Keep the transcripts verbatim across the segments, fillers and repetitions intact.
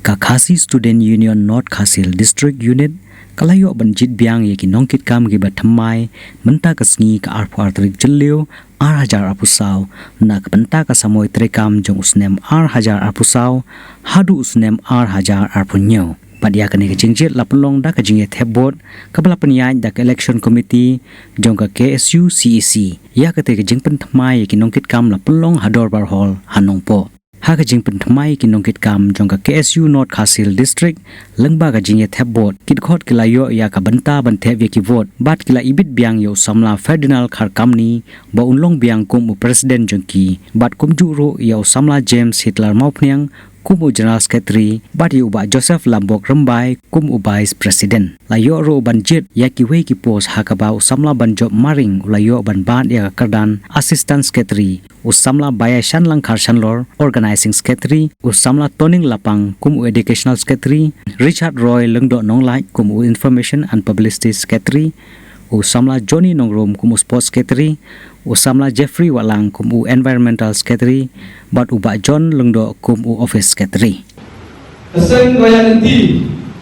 Ka Khasi Student Union North Khasi Hills District Unit ka la ïoh ban jied biang ïa ki nongkitkam kiba thymmai mynta ka sngi ka arphew ar tarik Jylliew ar hajar arphew saw na ka bynta ka samoi treikam jong u snem ar hajar arphew saw haduh u snem ar hajar arphew hynñiew. Bad ïa kane ka jingjied la pynlong da ka jingïathep vote kaba la pynïaid da ka Election Committee jong ka K S U C E C. Ïa kata ka jingpynthymmai ïa ki nongkitkam la pynlong ha Dorbar Hall ha Nongpoh. Ha ka jingpynthymmai ïa ki nongkitkam jong ka K S U North Khasi Hills District, lyngba ka jingïathep vote, ki dkhot ki la ïoh ïa ka bynta ban thep ïa ki vote bad ki la ibit biang ïa u samla Ferdinand Kharkamni ba un long biang kum u President jong ki, bad kumjuh ruh ïa u samla James Hitler Mawphniang kum u General Secretary bad ïa u Bah Joseph Lambok Rymbai kum u Vice President. La ïoh ruh ban jied ïa kiwei ki post ha kaba u samla Banjop Maring u la ïoh ban bat ïa ka kyrdan Assistant Secretary, u samla Baïashan Langkhar Shanlor Organizing Secretary, u samla Toning Lapang kum u Educational Secretary, Richard Roy Lyngdoh Nonglait kum u Information and Publicity Secretary, u samla Johnny Nongrum kum u Sports Secretary, u samla Jeffrey Watlang kum u Environmental Secretary, bad u Bah John Lyngdoh kum u Office Secretary. Ka seng ka la ïaid lynti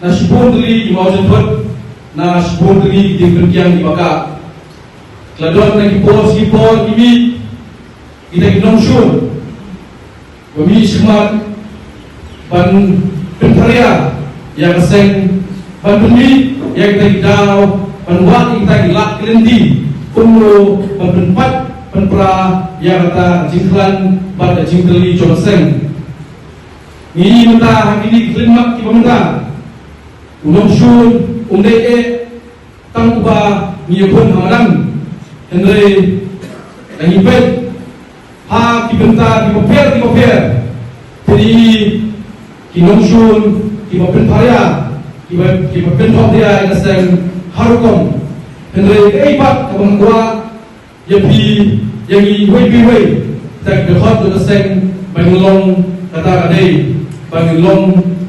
na shibun tylli ki mawjynthut, na shibun tylli ki jingpynkiang kiba kah. Ka la don na ki por shi por ki mih kita ki nongshun ba mih shakhmat ban pynpharia ïa ka seng, ban pynmih ïa kita ki daw, ban wad ïa kita ki lad ki lynti, kumno ban pynpait pynpra ïa kata ka jingkhlaiñ bad ka jingtylli jong ka seng. Ngi mynta ha kine ki khyllipmat kiba mynta, u nongshun um dei eh tang uba ngi ïakhun ha madan, hynrei lada ngi peit ha ki bynta kiba pher kiba pher, phin ïohi ki nongshun kiba pynpharia, kiba, kiba pynpharia ïa ka seng ha rukom. Hynrei kaei pat kaba nga kwah ïa phi, ïa ngi iwei pa iwei, kita ki dkhot jong ka seng, ba ngin long kata ka dei, ba ngin long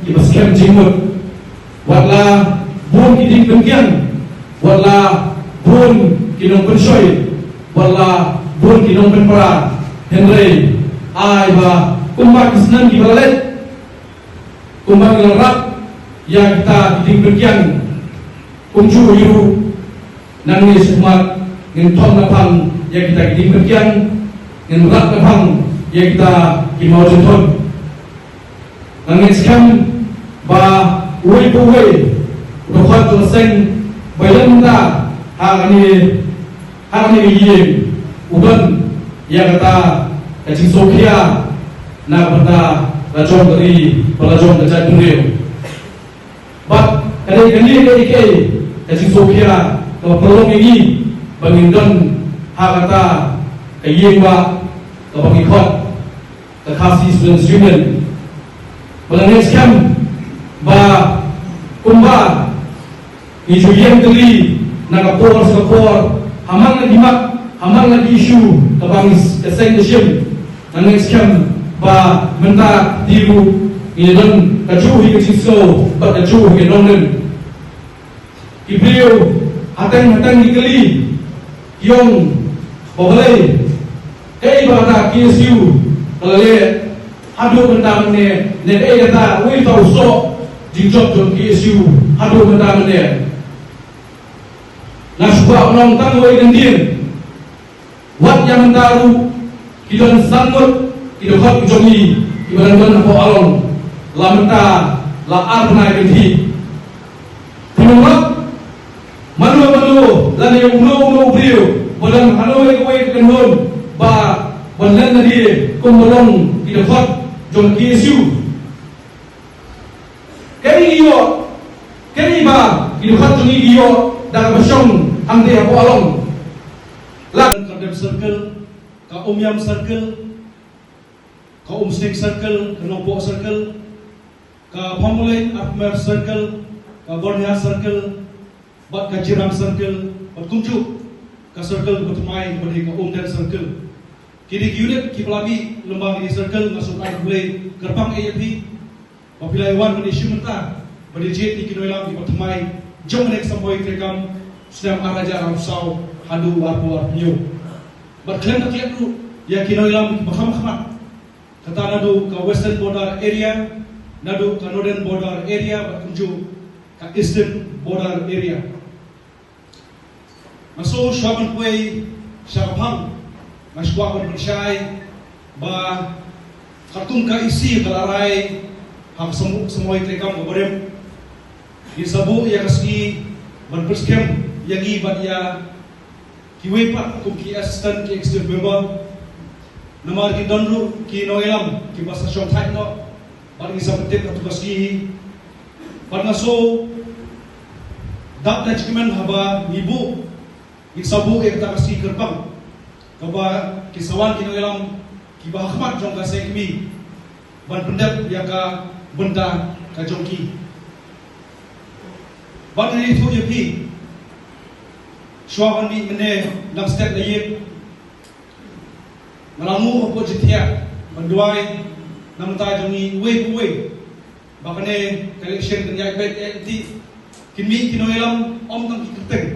kiba skhem jingmut. Wat la bun ki jingpynkiang, wat la bun ki nongpynshoi, wat la bun ki nongpynpra, hynrei ai ba kumba ki snem kiba la leit, kumba ngi la rap ïa kita ki jingpynkiang, kumjuh hi ruh, nangne shakhmat ngin thok naphang ïa kita ki jingpynkiang, ngin rap naphang ïa kita ki mawjynthut. Nga ngeit skhem ba uwei pa uwei u dkhot jong ka seng ba ïa mynta ha kane, ha kane ka ïing u don ïa kata ka jingsngewkhia na ka bynta la jong ka ri bad la jong ka jaitbynriew. Bad ka dei kane kaei kaei ka jingsngewkhia kaba pynlong ïa ngi ba ngin don ha kata ka ïing ba, kaba ngi khot ka Khasi Students Union. Ba nga ngeit skhem ba kumba ngi ju ïeng tylli na ka por sha ka por ha man la ki mat, ha man la ki issue kaba ngi, ka seng ka shim, nga ngeit skhem ba mynta te ruh ngi don kajuh hi ka jingsngew bad kajuh hi ka nongrim. Ki briew hateng hateng ki kylli, ki ong ba balei kaei ba kata K S U ka la leh haduh mynta mynne, ne kaei kata, uei uta u soh jingjop jong K S U haduh mynta mynne. Nga shu kwah ban ong tang uwei ka ktien. Wat ïa mynta ruh ki don san ngut ki dkhot ki jong ngi kiba dang don hapoh Along. La mynta la ar bnai kynthih. Phi nym rap mano mano lane uno uno u briew ba don hano ïa kawei ka kynhun ba ban len lade kum ba long ki dkhot jong K S U. Kaei ngi ïoh, kaei ba ki dkhot jong ngi ki ïoh da kaba shong hangtei hapoh Along. La ka Dem Circle, ka Umiam Circle, ka Umsning Circle, ka Nongpoh Circle, ka Pamuleng Armer Circle, ka Bornihat Circle, bad ka Jirang Circle, bad kumjuh ka circle kaba thymmai kaba dei ka Umden Circle. Ki dei ki unit kiba la mih lyngba kine ki circle. Nga sngewbha ban khublei kyrpang ïa phi ba phi la wan ban ïashimbynta, ban ïajied ïa ki nongïalam kiba thymmai jong kane ka samoi treikam snem ar hajar arphew saw haduh arphew arphew hynñiew. Bad khlem da klet ruh ïa ki nongïalam kiba kham khmat, kata naduh ka Western Border Area, naduh ka Northern Border Area bad kumjuh ka Eastern Border Area. Nga sngew shuwa ban poi sha ka phang, nga sngew ban pynshai ba katkum ka E C ka la rai ha ka samoi treikam kaba rim, ngin sa buh ïa ka sngi ban pynskhem ïa ngi bad ïa kiwei pat kum ki assistant ki executive member. Namar ki don ruh ki nongïalam kiba sa shongthait noh bad ngi sa pyntip ïa ka sngi hi. Bad nga sngew dap da jingkmen haba ngi buh, ngi sa buh ïa kata ka sngi kyrpang kaba ki sa wan ki nongïalam kiba ha khmat jong ka seng kmie ban pyndep ïa ka bynta ka jong ki. Bad nga ïathuh ïa phi, shuwa ban mih mynne, dang step la ïit, nga la nguh hapoh jingthiah ban duwai na ka bynta jong ngi uwei pa uwei, ba kane ka election kan ïaid beit eh lynti. Kin mih ki nongïalam ym tang ki kyrteng,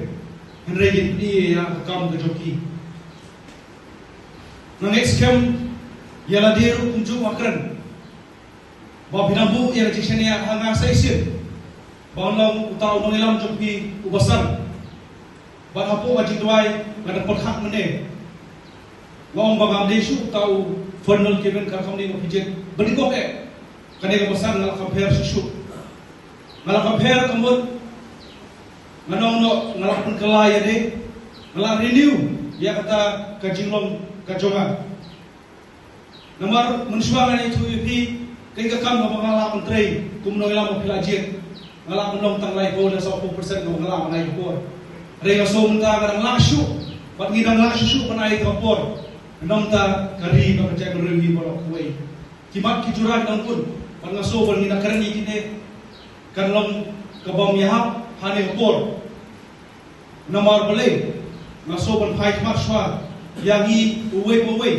hynrei kin pyni ïa ka kam ka jong ki. Nga ngeit skhem ïa lade ruh kumjuh, nga kren ba phin ym buh ïa ka jingshaniah ha nga sa shisien ba un long uta u nongïalam jong phi uba san. Bad hapoh ka jingduwai nga dang pyrkhat mynne, nga ong ba ngam dei shuh uta u Ferdinand Kevin Kharkhamli ba phi jied, ba nyngkong eh. Kane kaba san nga la compare shuh shuh. Nga la compare ka mut, nga ong noh, nga la pynkylla ïa lade, nga la renew ïa kata ka jinglong ka jong nga. Namar mynshuwa nga ïathuh ïa phi, kaei ka kam kaba nga lah ban trei kum nongïalam ba phi la jied, nga lah ban long tang laiphew lane sawphew percent kaba nga lah ban ai ka por. Hynrei nga sngew mynta nga dang lah shuh, bad ngi dang lah shuh shuh ban ai ka por. Namar ka ri bad ka jaitbynriew ngi baroh kawei, ki mat ki jura ki dang bun, bad nga sngew ba ngi nang kren ïa kine, kan long kabym ïahap ha kane ka por. Namar balei? Nga sngew ban phai khmat shuwa ïa ngi uwei pa uwei.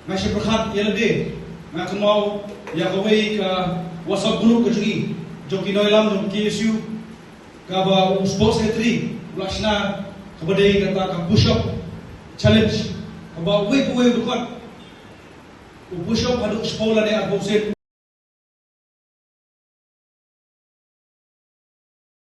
Nga sngewpyrkhat ïa lade, nga kynmaw ïa kawei ka WhatsApp group ka jong ngi, jong ki nongïalam jong K S U, kaba u sports secretary u la shna, kaba dei kata ka push up challenge, kaba uwei pa uwei u dkhot u push up haduh shiphew lane arphew sien.